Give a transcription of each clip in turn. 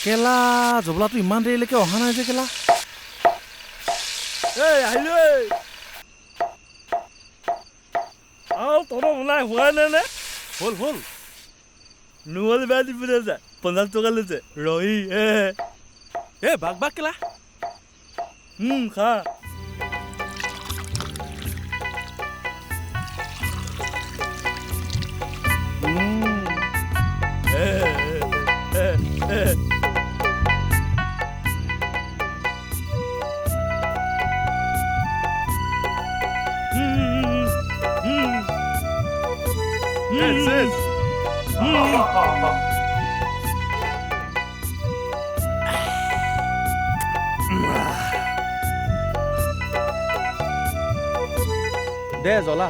কেলা জবলাটো ইমান দেৰিলৈকে অহা নাই যে কেলা। এই আহিলো আৰু তহঁতৰ ওলাই হোৱা নাই নে? হ'ল হ'ল। নহ'লে বেয়া দিবলৈ যায় 50 টকা লৈছে ৰহি। এ বাঘ বাঘ কেলা। খা। দে জ্বলা।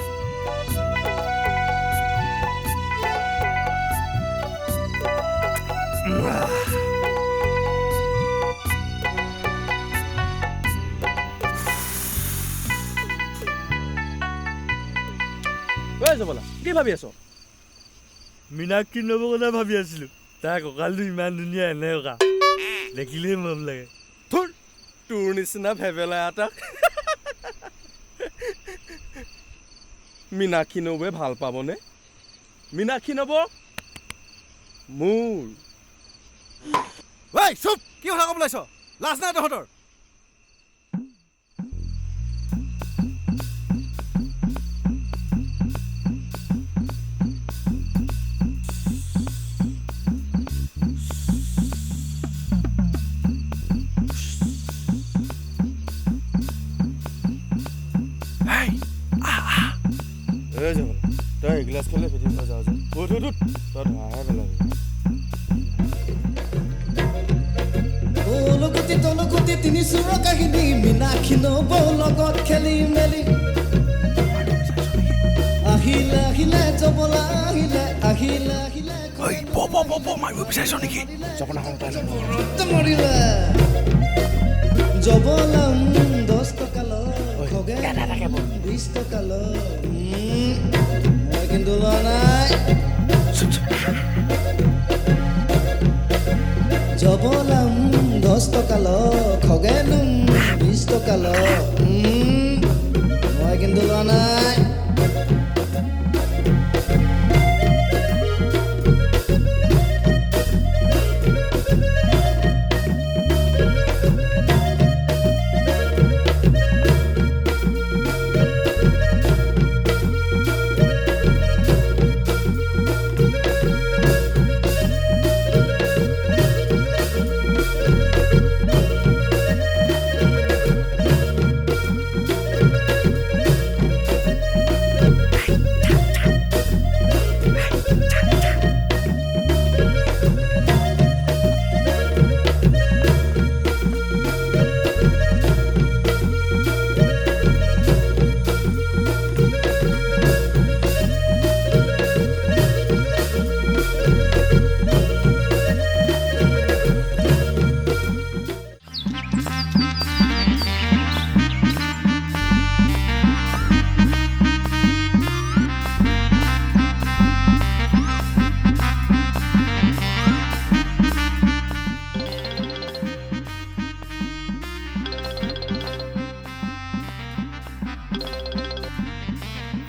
ঐ জবলা, কি ভাবি আছ? মীনাক্ষী নবৌৰ কথা ভাবি আছিলো। তাৰ কঁকালটো ইমান ধুনীয়া, এনেকুৱা দেখিলেই মৰম লাগে। তোৰ নিচিনা ভেবেলা এটাক মীনাক্ষী নবৌৱে ভাল পাবনে? মীনাক্ষী নবৌ মোৰ। ঐ চুপ, কি কথা ক'ব ওলাইছ? লাজ নাই তহঁতৰ? তই এগিলাচ খালে ফেটি যাওঁ যা। উঠ উঠ উঠ, তই ধৰাহে পেলাবি। অলগুটি তলগুটি তিনি চোৰৰ কাহিনী, মীনাক্ষী নবৌ লগত খেলি মেলি। আহিলে আহিলে জবলা আহিলে, আহিলে আহিলে। মাৰিব বিচাৰিছ নেকি? মৰিলে জবলা 10 টকা ল, 20 টকা ল, মই কিন্তু লোৱা নাই। জবলা 10 টকা ল, খগেন 20 টকা ল, মই কিন্তু লোৱা নাই।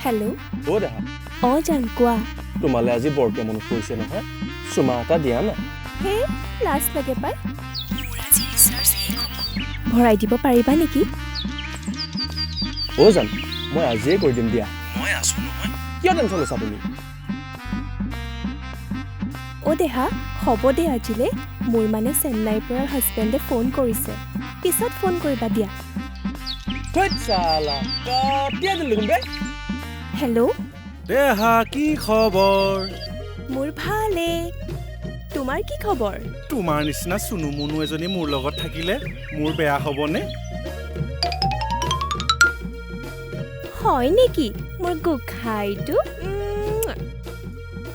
হেল্ল'। অ দেহা। অ জান, কোৱা। তোমালে আজি বৰকে মনত পৰিছে নহয়, চুমা এটা দিয়া না। হে লাজ লাগে পাই। মোৰ আজি ৰিচাৰ্জ শেষ হ'ব, ভৰাই দিব পাৰিবা নেকি? অ জান, মই আজিয়ে কৰি দিম দিয়া। মই আছো নহয়। কিয় টেনশ্যন লৈছা তুমি? অ দেহা, হ'ব দে আজিলে। মোৰ মানে চেন্নাইৰ পৰা হাজবেণ্ডে ফোন কৰিছে, পিছত ফোন কৰিবা দিয়া। হেল্ল' দেহা, কি খবৰ? মোৰ ভালে, তোমাৰ কি খবৰ? তোমাৰ নিচিনা চুনু মুনু এজনী মোৰ লগত থাকিলে মোৰ বেয়া হ'বনে? হয় নেকি মোৰ গোসাঁইটো?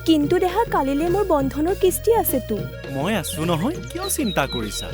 কিন্তু দেহা, কালিলৈ মোৰ বন্ধনৰ কিস্তি আছেতো। মই আছো নহয়, কিয় চিন্তা কৰিছা?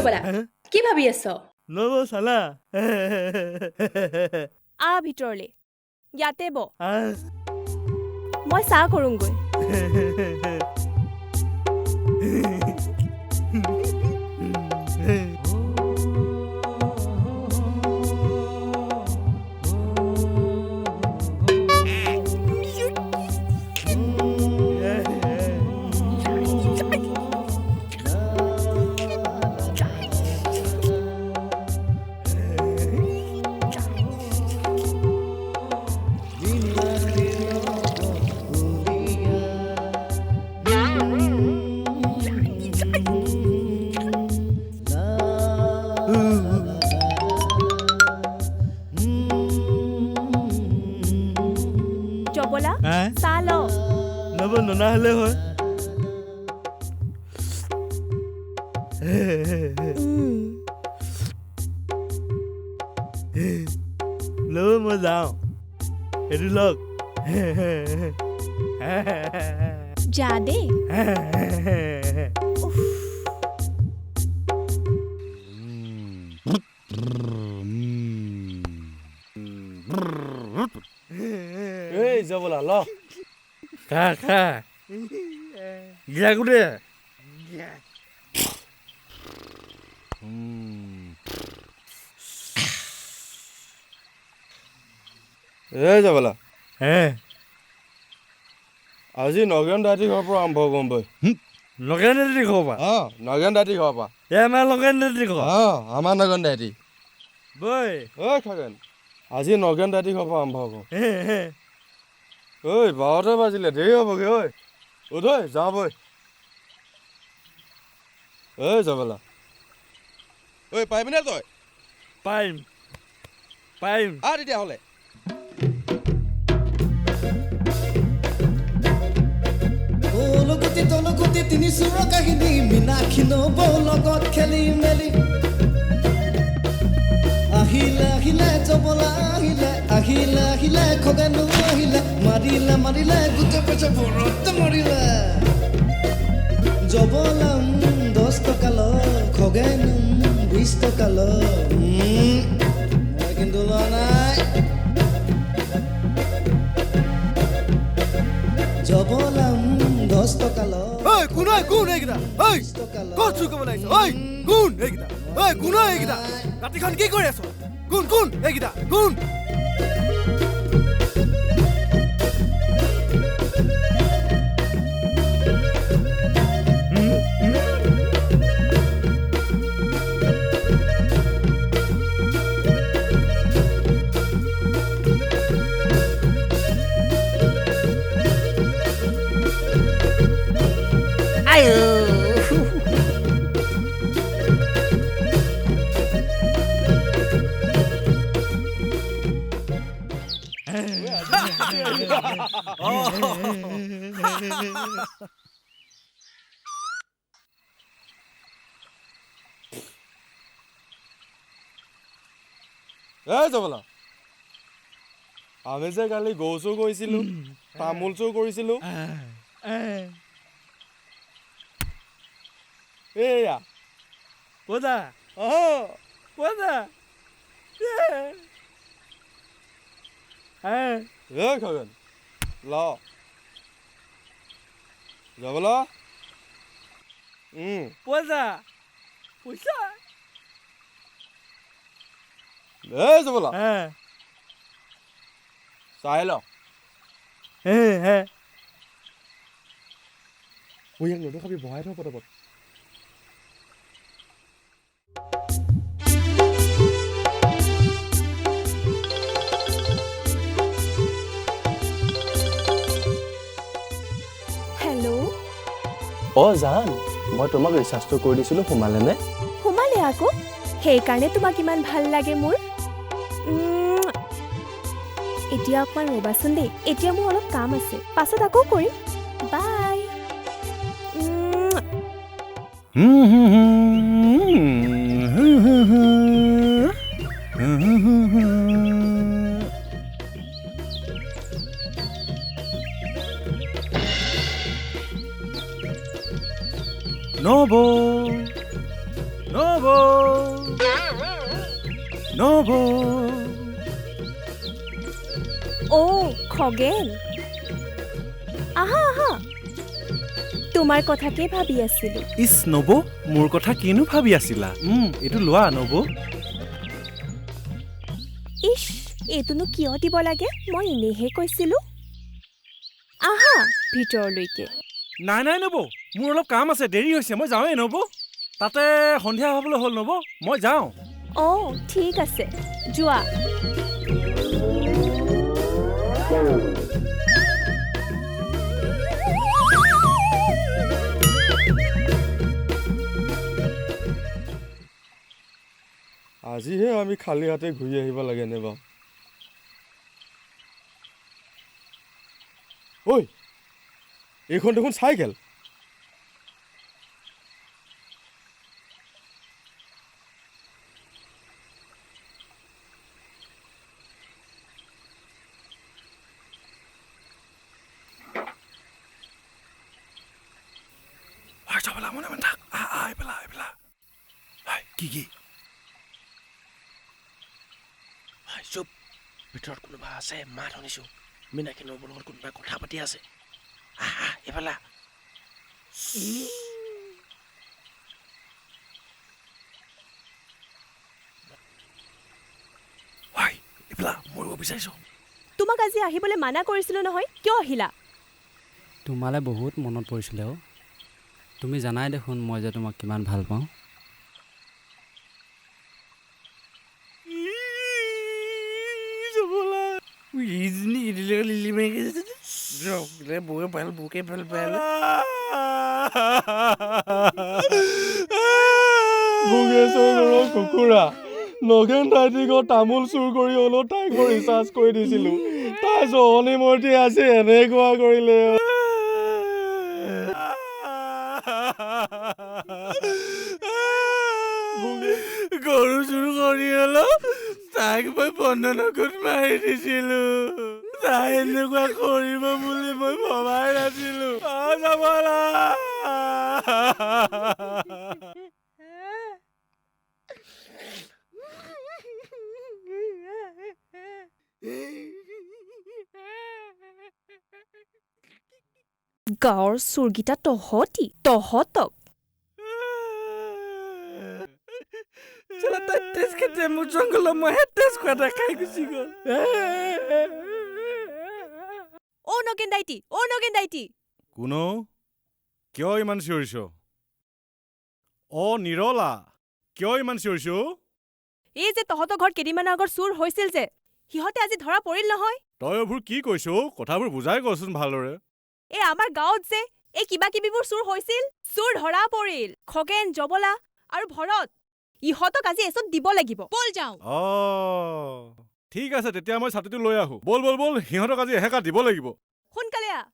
জবলা, কি ভাবি আছ? নব চালা। আহ ভিতৰলে, ইয়াতে ব, মই চাহ কৰোঁগৈ। জবলা, চাহ ল। নব ননা হলে হয়। নব মই যাওঁ, এইটো লওক। যা দেই। এই জবলা ল, খা খা গিলা গোটে। এই জবলা, হে আজি নগেন দাঁতি ঘৰৰ পৰা আৰম্ভ কৰিম বৈ। নগেন দাঁতি ঘৰৰ পৰা? অঁ, নগেন দাঁতি ঘৰৰ পৰা। এই আমাৰ নগেন দাঁতি ঘৰ? অঁ, আমাৰ নগেন দাঁতি বৈ। ঐ খগেন, আজি নগেন দাঁতি ঘৰৰ পৰা আৰম্ভ কৰোঁ। ঐ 12টা বাজিলে, দেৰি হ'বগৈ। ঐ উঠ, ঐ যাওঁ বৈ। ঐ জবলা, ঐ পাৰিবিনে তই? পাৰিম পাৰিম। আহ তেতিয়াহ'লে। অলগুটি তলগুটি তিনি চোৰৰ কাহিনী, মীনাক্ষী নবৌ লগত খেলি মেলি। আহিলে আহিলে জবলা আহিলে, আহিলে আহিলে খগেনো আহিলে, মাৰিলে মাৰিলে গোটেই পইচা ভৰতে মৰিলে। জবলা 10 টকা ল, খগেন 20 টকা ল, মই কিন্তু লোৱা নাই। জবলা 10 টকা ল। ঐ কোন ঐ, কোন এইকেইটা? ঐ ক'ত চুৰ কৰিব লাগিছ? ঐ কোন এইকেইটা? ঐ কোন ঐ এইকেইটা? ৰাতিখন কি কৰি আছ? কোন কোন এইকেইটা কোন? এই জবলা, আমি যে কালি গৰু চুৰ কৰিছিলো, তামোল চুৰ কৰিছিলো, এইয়া ক'তা ক'তা? এই খগেন ল, জবলা। পইচা পইচা। এই জবলা চাই ল। ইয়াক নেদেখাবি, বহাই থ পটাপট। হেল্ল'। অ জান, মই তোমাক ৰিচাৰ্জটো কৰি দিছিলোঁ, সোমালেনে? সোমালে আকৌ, সেইকাৰণে তোমাক ইমান ভাল লাগে মোৰ। এতিয়া অকণমান ৰ'বাচোন দেই, এতিয়া মোৰ অলপ কাম আছে, পাছত আকৌ কৰিম। বাই। নব, নবৌ, নবৌ। অ খগেন, আহা আহা, তোমাৰ কথাকে ভাবি আছিলো। ইচ নবৌ, মোৰ কথা কিনো ভাবি আছিলা? এইটো লোৱা নবৌ। ইচ, এইটোনো কিয় দিব লাগে, মই এনেইহে কৈছিলো। আহা ভিতৰলৈকে। নাই নাই নবৌ, মোৰ অলপ কাম আছে, দেৰি হৈছে, মই যাওঁৱেই নবৌ। তাতে সন্ধিয়া হ'বলৈ হ'ল নবৌ, মই যাওঁ। অ ঠিক আছে, যোৱা। আজিহে আমি খালী হাতে ঘূৰি আহিব লাগেনে বাৰু? ঐ, এইখন দেখোন চাইকেল। কি কি চুপ, ভিতৰত কোনোবা আছে, মাত শুনিছোঁ। মীনাক্ষী নবৌৰ লগত কোনোবাই কথা পাতি আছে। আহ আহ এইফালে। মৰিব বিচাৰিছ? তোমাক আজি আহিবলৈ মানা কৰিছিলো নহয়, কিয় আহিলা? তোমালৈ বহুত মনত পৰিছিলে অ'। তুমি জানাই দেখোন মই যে তোমাক কিমান ভাল পাওঁ। কুকুৰা নগেন দাইটিকৰ তামোল চুৰ কৰি হ'লেও তাইক মই ৰিচাৰ্জ কৰি দিছিলোঁ। তাই জহনি মূৰ্তি আজি এনেকুৱা কৰিলে। গৰু চুৰ কৰি হ'লেও তাইক মই বন্ধনকত মাৰি দিছিলোঁ। তাই এনেকুৱা কৰিব বুলি মই ভবাই নাছিলোঁ। গাঁৱৰ চোৰকেইটা তহঁতি, তহঁতক। মোৰ জংঘলত মইহে তেজ খোৱা এটা খাই গুচি গ'ল। অ নগেন দাইটি, অ নগেন দাইটি। কোন? কিয় ইমান চিঞৰিছ? অ নিৰলা, কিয় ইমান চিঞৰিছ? এই যে তহঁতৰ ঘৰত কেইদিনমানৰ আগত চুৰ হৈছিল যে, সিহঁতে আজি ধৰা পৰিল নহয়। তই এইবোৰ কি কৈছ? কথাবোৰ বুজাই কচোন ভালদৰে। এই আমাৰ গাঁৱত যে এই কিবা কিবিবোৰ চুৰ হৈছিল, চুৰ ধৰা পৰিল। খগেন, জবলা আৰু ভৰত, ইহঁতক আজি এচত দিব লাগিব। ব'ল যাওঁ। অ ঠিক আছে, তেতিয়া মই ছাতিটো লৈ আহো। ব'ল ব'ল ব'ল, সিহঁতক আজি এহেকা দিব লাগিব। সোনকালে আহ।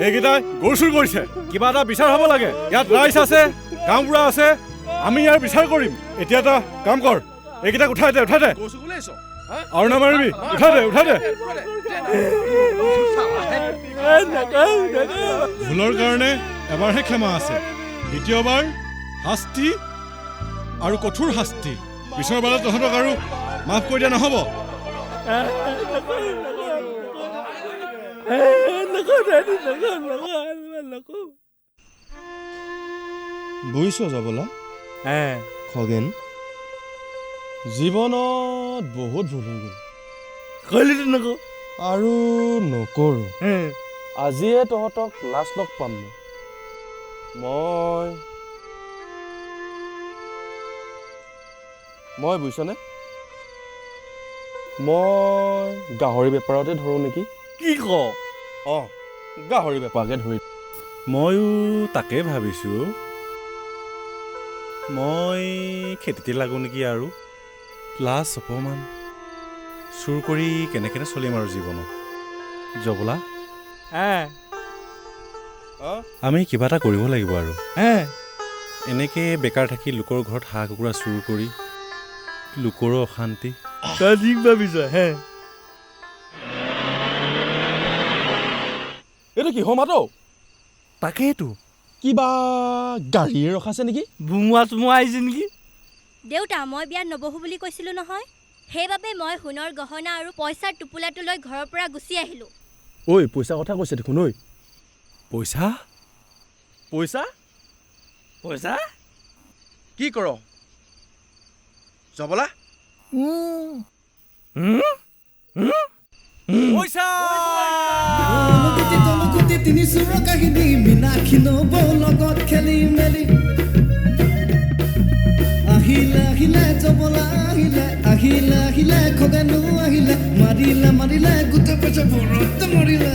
এইকেইটাই গৰু চুৰ কৰিছে, কিবা এটা বিচাৰ হ'ব লাগে। ইয়াত ৰাইজ আছে, গাঁওবুঢ়া আছে, আমি ইয়াৰ বিচাৰ কৰিম। এতিয়া এটা কাম কৰ, এইকেইটাক উঠাই দে, উঠাই দে, আৰু নামাৰিবি, উঠাই দে, উঠাই দে। ভুলৰ কাৰণে এবাৰহে ক্ষমা আছে, দ্বিতীয়বাৰ শাস্তি আৰু কঠোৰ শাস্তি। পিছৰ বাৰত তহঁতক আৰু মাফ কৰি দিয়া নহ'ব। বুজিছ জবলা, খগেন, জীৱনত বহুত ভুল হৈ গ'ল। আৰু নকৰোঁ। আজিয়ে তহঁতক লাষ্ট লগ পাম। মই মই বুজিছনে, মই গাহৰি বেপাৰতে ধৰোঁ নেকি? কি ক? অঁ, গাহৰি বেপাৰকে ধৰি। ময়ো তাকে ভাবিছোঁ, মই খেতিতে লাগো নেকি আৰু। লাজ অপমান, চুৰ কৰি কেনেকৈ চলিম আৰু জীৱনত? জবলা, আমি কিবা এটা কৰিব লাগিব আৰু। এনেকৈ বেকাৰ থাকি লোকৰ ঘৰত হাঁহ কুকুৰা চুৰ কৰি লোকৰো অশান্তি। তই ঠিক ভাবিছ হে। এইটো কিহৰ মাত? তাকেইতো, কিবা গাড়ীয়ে ৰখাইছে নেকি? বুমুৱা চুমুৱা আহিছে নেকি? দেউতা, মই বিয়াত নবহো বুলি কৈছিলোঁ নহয়, সেইবাবে মই সোণৰ গহনা আৰু পইচাৰ টোপোলাটো লৈ ঘৰৰ পৰা গুচি আহিলোঁ। ঐ, পইচা কথা কৈছে দেখোন। ঐ, পইচা? পইচা? পইচা? কি কৰ জবলা? পইচা। তলকুটি তিনি চোৰৰ কাহিনী, মীনাক্ষী নবৌ লগত খেলি মেলি। আহিলে আহিলে জবলা আহিলে, আহিলে আহিলে খগেনো আহিলে, মাৰিলে মাৰিলে গোটেই পইচা ভৰতে মৰিলে।